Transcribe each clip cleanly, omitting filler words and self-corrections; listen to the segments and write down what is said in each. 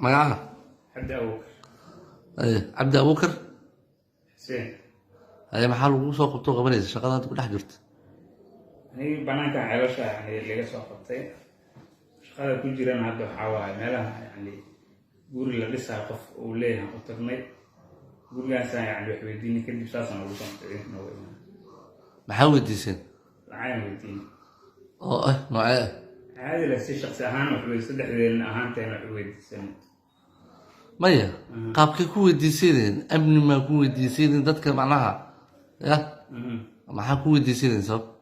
Magaca? Cabdi Abuukar. Haye, Cabdi Abuukar. Xuseen. Haye, maxaa lagu soo qabtoo qabanaysa shaqada hadda ku dhex jirta? Anigii banaankan ceelasha yani laga soo qabtay, shaqada ku jirana hadda waxaa waaye meelaha yani guri la dhisayo qof uu leeyahay u tagnay, gurigaasaan yani wax weydiinay, kadib saasaan ugu soo qabtay ciidanka nooga imaan. Maxaa weydiiseen? Lacagaan weydiinay. Oo ah noocee ah? Caadi la si shaqsi ahaan wax wey, saddexdeena ahaanteena wax weydiisanay. Maya, qaabkay ku weydiisaneen? Amni maa ku weydiisaneen dadka macnaha ya? Maxaa ku weydiisaneen sabab?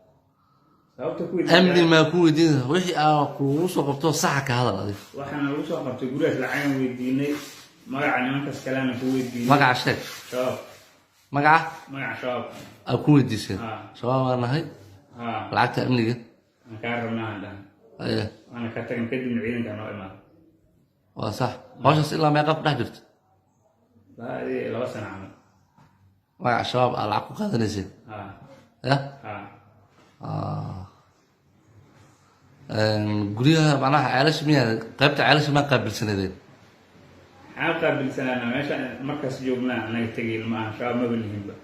Sababta ku Amni maa ku weydiin? Wixii aa kugu soo qabto saxa ka hadal adig. Waxaana lagu soo qabtay gurigaas lacagaan weydiinay, magaca nimankaas kalena ku weydiinay. Magaca sheeg. Shabaab. Magaca? Magaca Shabaab. Aa ku weydiiseen? Haa. Shabaab baa nahay. Haa. Lacagta amniga aan kaa rabnaa aan dhahan. Haye. Waana ka tagan, kadibna ciidanka noo imaada. Waa sax. Hawshaas ilaa meeqa ku dhex jirta? Ilaa 2 sano camal. Magaca Shabaab aa lacag ku qaadanayseen? Haa. Ya? Haa. Ah. Guryaha macnaha ceelasha miyaa, qaybta ceelasha maa qaabilsanaydeen? Maxaa qaabilsanaana? Meesha markaas joognaa anaga tegayna ma aha, Shabaab maba nihinba,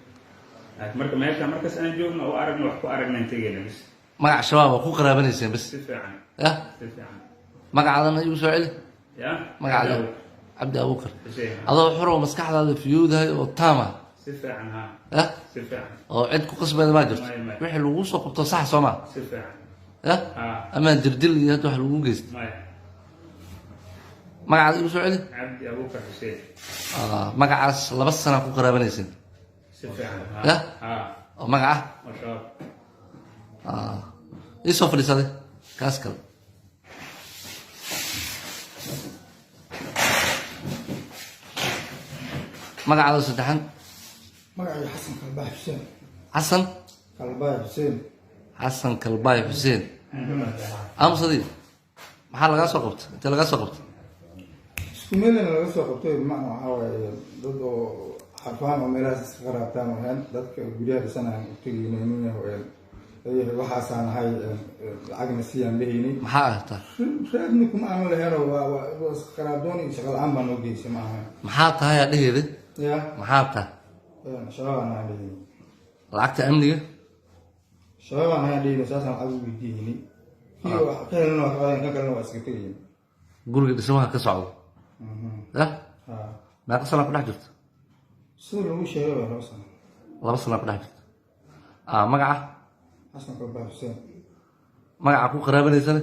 laakiin marka meesha markaas aan joogno oo aragna wax ku aragnaan tegayna bis. Magaca Shabaab waa ku qaraabanayseen bas? Si fiican. Ya? Si fiican. Magacaadana igu soo celi. Ya. Magacaada? Cabdi Abuukar. Xuseen. Adoo xuroo maskaxdaada fiyowdahay oo taama? Si fiican, haa. Ya? Si fiican. Oo cid ku qasbayda maa jirto? Maya, maya. Wixii lagu soo qabto sax soo maa? Si fiican. Ya? Haa. Amaan jirdil iyo hadda wax lagu geysta? Maya. Magacaada igu soo celi. Cabdi Abuukar Xuseen. Ah, magacaas 2 sana ku qaraabanayseen? Si fiican, haa. Ya? Haa. Oo magaca Oo Shabaab. Ah, ii soo fadhiisaday kaas kale. Magacaada saddexan? Magacay Xasan Kalbaay Xuseen. Xasan? Kalbaay Xuseen. Xasan Kalbaay Xuseen. Aamusadii, maxaa lagaa soo qabtay? Intee lagaa soo qabtay? Isku meelna laga soo qabtay, bimacnaa waxaa waaye dad oo xarfaan oo meelahaas iska qaraabtaan oo dadka guryaha dhisanayaan u tegaynay, nin yahay waxaasaan ahay, lacagna siiyaan lehaynay. Maxaa ahtaa? Reerni kuma aanu laheeno, waa iska qaraabdoon iyo shaqa la-aan baa noo geysay, ma ahan. Maxaa tahay aa dheheeda? Ya. Maxaa tahay? Shabaabaan ahaan lehaynay. Lacagta amniga? Shabaabaan ahaan lehaynay, saasaan lacag u weydiihaynay, kii wax ka helana waa ka qaadayn, kan kalena waa iska tegayn. Guriga dhismaha ka socdo ya? Ha. Meeqa sanaa ku dhex jirta? Sida lagu sheegay waa 2 sano. 2 sanaa ku dhex jirta. Ah, magaca? Xasan Kalbaay Xuseen. Magaca ku qaraabanaysane?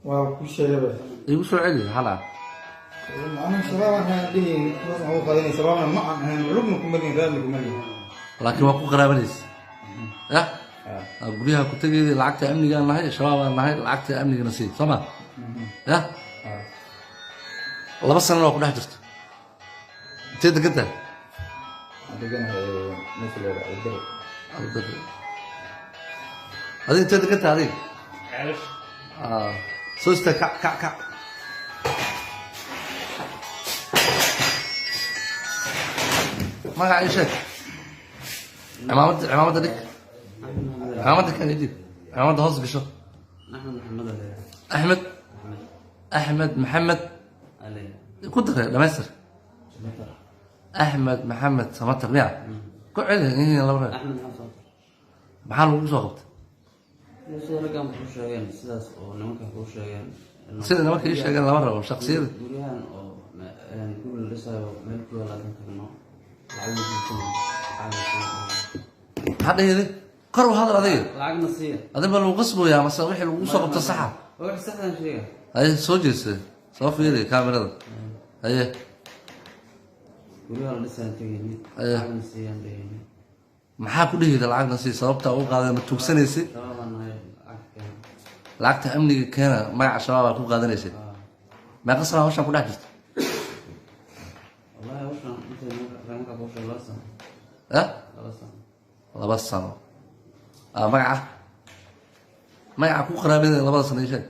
Waa ku sheegaba. Igu soo celi hala. Aniga shabaabaan ahaan dhihin, saasaan ugu qaadanay, shabaabna ma aan ahayn, lugna kuma lihin, raadna kuma lihin. Laakiin waa ku qaraabanaysa ya? Ah, guryaha ku tegayda, lacagta amnigaan nahay, shabaabaan nahay, lacagta amnigana sii, soo ma ya? 2 sanana waa ku dhex jirta. Intee degan tahay? Waxaan deganahay meesha la yidhaha Albert. Adiga intee degan tahay adiga? Ceelasha. Ah, soo istaag, kac kac kac. Magaca ii sheeg. Cimaamadda, cimaamadda dhig, cimaamadda kan idib, cimaamadda hoos gasho. Axmed Maxamed Ale. Axmed? Axmed Maxamed. Ale. Ku dare, dhamaystir. Samatar. Axmed Maxamed Samatar miya? Ku celi in laba reer. Axmed Maxamed Samatar. Maxaa lagu soo qabtay? Sida raggan kuu sheegeen, sidaas oo nimanka kuu sheegeen. Sida nimanka ii sheegeen lama rabo shaksiyada. Guryahan oo guri la dhisayo meel ku yaala aan tagno, lacag weydiisanay, lacagna siiya. Maxaa dhahayday? Kor u hadal adiga. Lacagna siiya. Adin baa lagu qasboyaa mase wixii lagu soo qabto saxa? Waa wax saxdan sheega. Haye, soo jeesta, soo fiiri kaamirada. Haye. Guryaha la dhisayaan tegayni. Aye. Lacagna siiyaan dhahayni. Maxaa ku dhihida lacagna sii? Sababta u qaaday ma tuugsanaysay? Shabaabaan nahay, lacag keena. Lacagta amniga keena, magaca Shabaab aa ku qaadanaysay? Meeqa sana hawshan ku dhex jirta? Wallahi hawshan intay nimanka kuu sheegay 2 sano. Eh? 2 sano. 2 sano. Ah, magaca, magaca ku qaraabinaya 2da sano ii sheeg.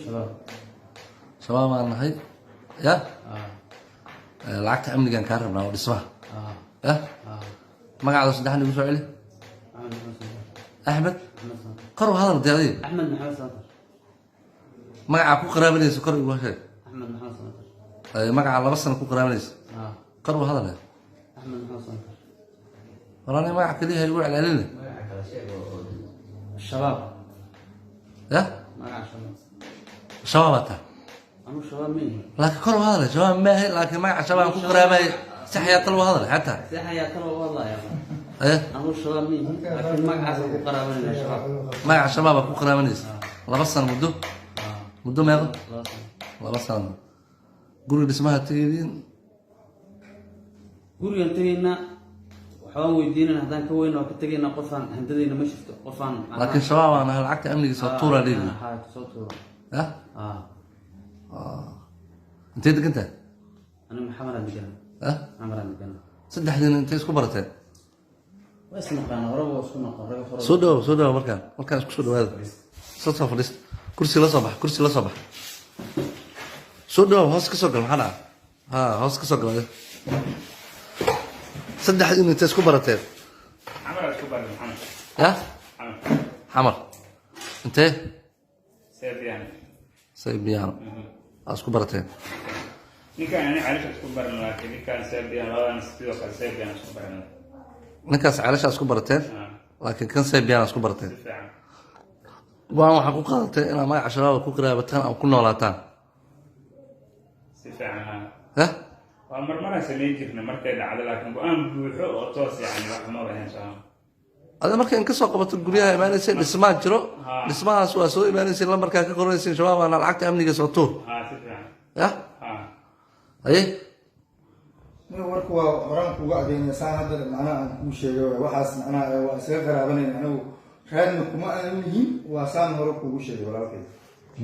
Shabaab. Shabaab aan nahay ya? Ah. Eh, lacagta amnigan kaa rabnaa oo dhismaha. Ah. Ya? Ah. Magacaada saddexan igu soo celi. Axmed Maxamed Samatar. Axmed? Axmed Samatar. Kor u hadal dee adiga. Axmed Maxamed Samatar. Magacaa ku qaraabanaysa kor igu sheeg. Axmed Maxamed Samatar. Magaca 2 sano ku qaraabanaysa. Ah. Kor u hadal. Axmed Maxamed Samatar. Walaal, magaca kaliya igu celceline. Magaca kala sheeg oo shabaab. Ya. Magaca shabaab. Shabaabaa tahay? Anu shabaab ma yihin. Laakiin kor u hadal. Shabaab maahe, laakiin magaca shabaab ku qaraabayay si xayaata loo hadal xataa. Si xayaata loo hadlaya. Eh. Anu shabaab ma yihin, laakiin magacaas ku qaraabanayna shabaab. Magaca shabaab ku qaraabanaysa 2 sano muddo. Muddo meeqa? 2 sano. 2 sano. Guriga dhismaha tegeydin? Gurigan tegaynaa, waxbaan weydiinayna, haddaan ka weyna waa ka tegaynaa. Qofaan handadayna ma jirto, qofaan. Laakiin shabaab aan ahay, lacagta amniga soo tuura leeyihin. Ha, soo tuura. Ya. Ah. Intee degan tahay? Ani Maxamed degan. Ah. Maxamed degan. Saddexdiina intee isku barateen? Waa isnaqaan, horeba waa isku naqaan rag hore. Soo dhawow, soo dhawow. Markaan isku soo dhawaada, soo fadhiista. Kursi la soo bax, kursi la soo bax. Soo dhawow, hoos ka soo gal. Maxaa dhaca? Ha, hoos ka soo gal. Saddexdiina intee isku barateen? Xamar isku baran, Maxamed. Ya. Xamar. Xamar intee? Serbiyaan. Saybiyaano aa isku barateen? Ninkaan ani ceelasha isku baran, laakiin ninkaan Serbian, labadan sidoo kale Serbian isku baran. Ninkaas ceelashaa isku barateen? Ah. Laakiin kan Saybiyaana isku barateen? Si fiican. Go-aan waxaa ku qaadatay inaad magaca shabaaba ku qaraabataan ama ku noolaataan? Si fiican, ha. Eh. Waa marmaraan samayn jirnay markay dhacdo, laakiin go-aan buuxo oo toos yani wax ma ahayn soo. Ada marka in kasoo qabato guryaha imaanaysa, dhismaa jiro. Dhismahaas waa soo imaanaysa, lambarkaa ka qoranaysa, shabaabana lacagta amniga soo tuur. Ha, si fiican. Ya. Ha. Haye. Nin, warku waa horaan kuga adeynaya saan hadda macnaha aan kuu sheegay waay. Waxaas macnaha waa isaga qaraabanayna, anigu raadna kuma aanu yihin, waa saan hore kuugu sheegay, walaalkay.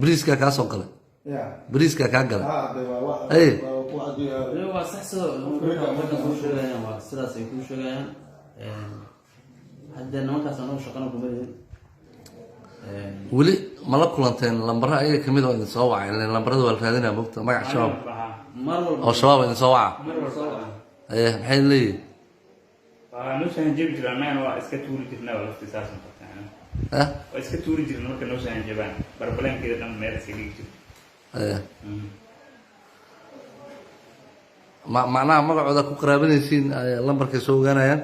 Bariiskaa kaa soo galay? Ya. Bariiskaa kaa galay? Ha, de waa wax. Ay. Waa ku cadeeyaa. Waa sax sidoo ragga kuu sheegayaan, waa sidaas ay kuu sheegayaan. Haddee nimankaas anagu shaqana kuma lihin. Weli ma la kulanteen lambara ayaga kamid oo idin soo wacay? Ileen lambarada waa la raadinaya, mogta, magaca shabaab. Ha. Mar walba. Oo shabaab idin soo waca? Mar walba. Soo waca. Haye, maxay leeyihin? Waa noo soo hanjabi jiraan, annagana waa iska tuuri jirnaa, waa lafti saas noqotay. Eh. Waa iska tuuri jirna marka noo soo hanjabaan, barbalankeeda dhan meel iska dhigi jirta. Haye. Macnaha magacooda ku qaraabanaysiin ay lambarkay soo ogaanayaan?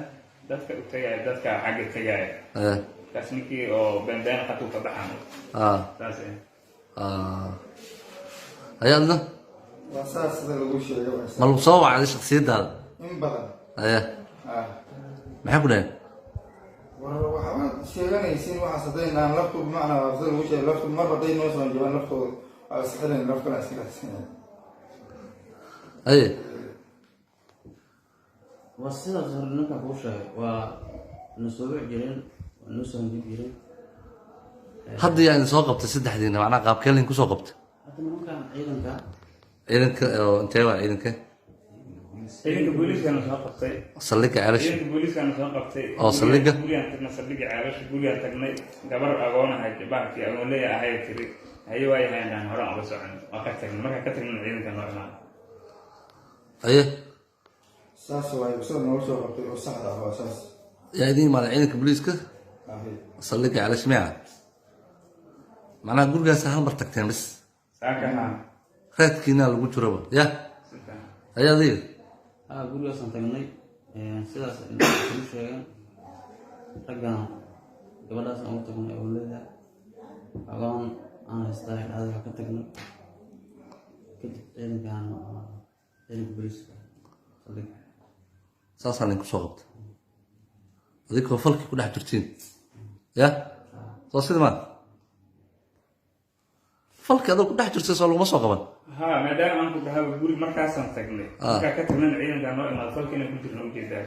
Dadka u tagaya, dadka xagga tagaya. Haye. Markaas ninkii oo beenbeen qatuu ka baxan. Saas eh. Ah, haye, adna? Waa saas sida lagu sheegay, waa saas. Ma lagu soo wacday shaksiyadaada? In badan. Haye. Ah. Maxay ku dhaheen? War waxaad sheeganaysiin waxaas haddaynaan laftu, bimacnaa waa sida lagu sheegay, laftu mar hadday noo soo jabaan laftooda waa iska xidhayn, laf kale iska raadsanaya. Haye. Waa sidaas hore ninka kuu sheegay, waa na soo wici jireen, waa noo soo hanjabi jireen. Hadda yaa idin soo qabtay saddexdiina? Macnaha qaabkee laydin kusoo qabtay? Hadda nimankan ciidanka. Ciidanka oo intee waa ciidanka? Ciidanka booliiskana soo qabtay. Saldhigga Ceelasha? Ciidanka booliiskana soo qabtay. Oo saldhigga? Gurigaan tagnay, saldhigga Ceelasha gurigaan tagnay. Gabar agoon ahayd, bahalkii agoon leeya ahayd, tiri haye waa yahay, indhaan horaan uga socon, waa ka tagnay. Markaa ka tagnay ciidanka noo imaan. Haye. Saas waaye sida noogu soo qabtay oo saxda ah, waa saas. Yaa idin imaaday? Ciidanka booliiska? Ahi. Saldhigga Ceelasha miya? Macnaha gurigaas hal mar tagteen bis? Saaka, ha. Raadkiinaa lagu jiraba ya. Si fiican. Haye, adiga? Ha, gurigaasaan tagnay, sidaas kuu sheegeen raggana. Gabadhaasaan ugu tagnay oo leedahay agoon aan haystaa dhahday, waa ka tagnay. Kadib ciidankaan, ciidanka booliiska saldhigga. Saasaa laydinku soo qabtay adigoo falkii ku dhex jirtiin ya? Soo sida maa falkii adoo ku dhex jirtay soo laguma soo qaban? Ha, maadaama aan ku dhahaba guri markaasaan tagnay, markaa ka tagnana ciidankaa noo imaado, falka inaan ku jirna ujeedaa.